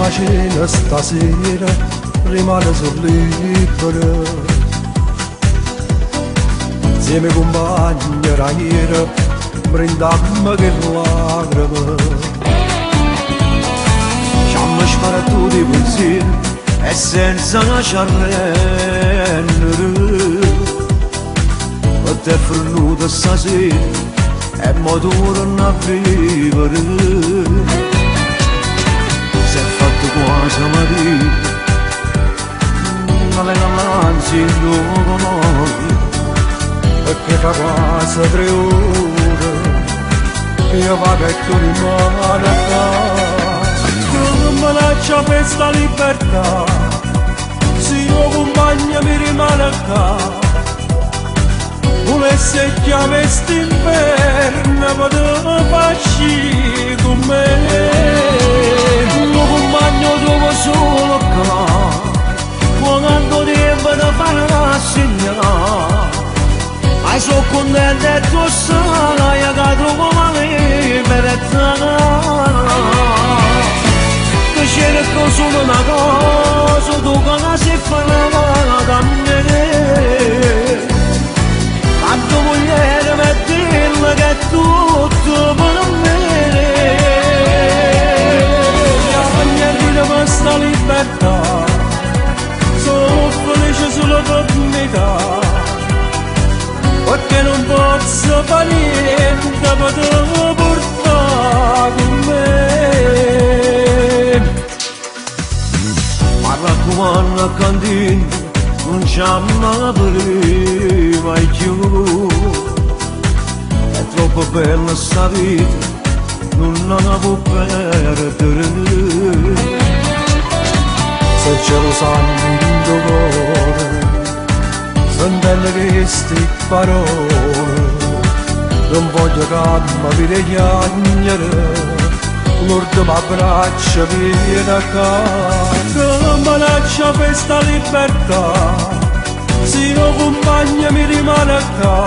L'ultima cena stasera rimane sul libero. Insieme compagni raniera, brindammo che lacrime. Ci hanno sparato di pensieri e senza ci arrendere. Per te è venuta stasera e mo torna a vivere. Si è fatto quasi mattina, ma lei l'anzi non Perché fa quasi 3 ore che io vado e tu rimani qua. Che minaccia questa libertà, se 'o compagno mi rimane qua. Volesse chiamare st'inferno, ma te facci con me. 'O compagno trovo solo qua. Quando tempo da fare la segnare. Ma sono contento e tu sai che trovo la libertà. Che cerco solo una cosa, tu che si fa da me. Quando moglie mi dirle che è tutto per me. Chiagne questa libertà, sono felice solo per metà, perché non posso fare niente per te portare con me. Ma raccomando a cantina, non c'è mai più. È troppo bella sta vita, non la può perdere. Se ce lo sanno cuore, sentendo queste parole, non voglio che mi vede piangere, l'ultimo abbraccio viene qua, che minaccia questa libertà, se 'o compagno mi rimane qua.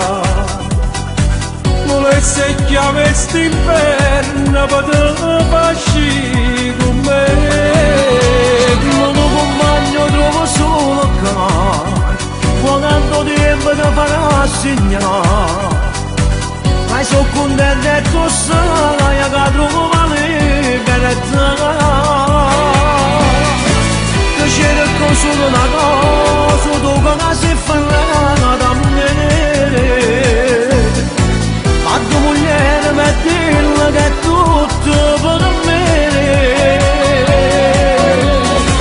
Volesse chiamare st'inferno per te facci con me. Non compagno trovo solo qua. Quando tempo da farà segnare. Ma sono contento e tu sai che trovo la libertà. Che cerco solo una cosa, tu che si fa da me. Ma tu moglie mi dirle che è tutto per me.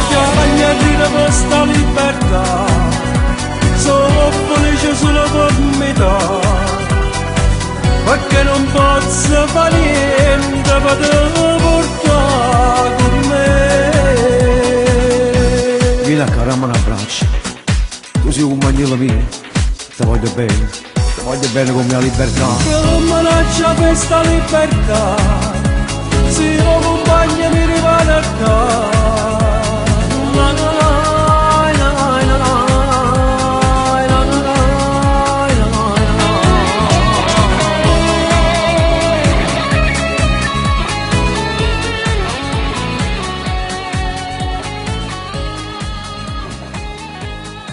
Chiagne questa libertà, sono felice solo per metà, perché non posso fare niente per te portare con me. Vieni a caramba un abbraccio. Tu sei un magnolo mio. Ti voglio bene. Ti voglio bene come la libertà. Che minaccia questa libertà, se 'o compagno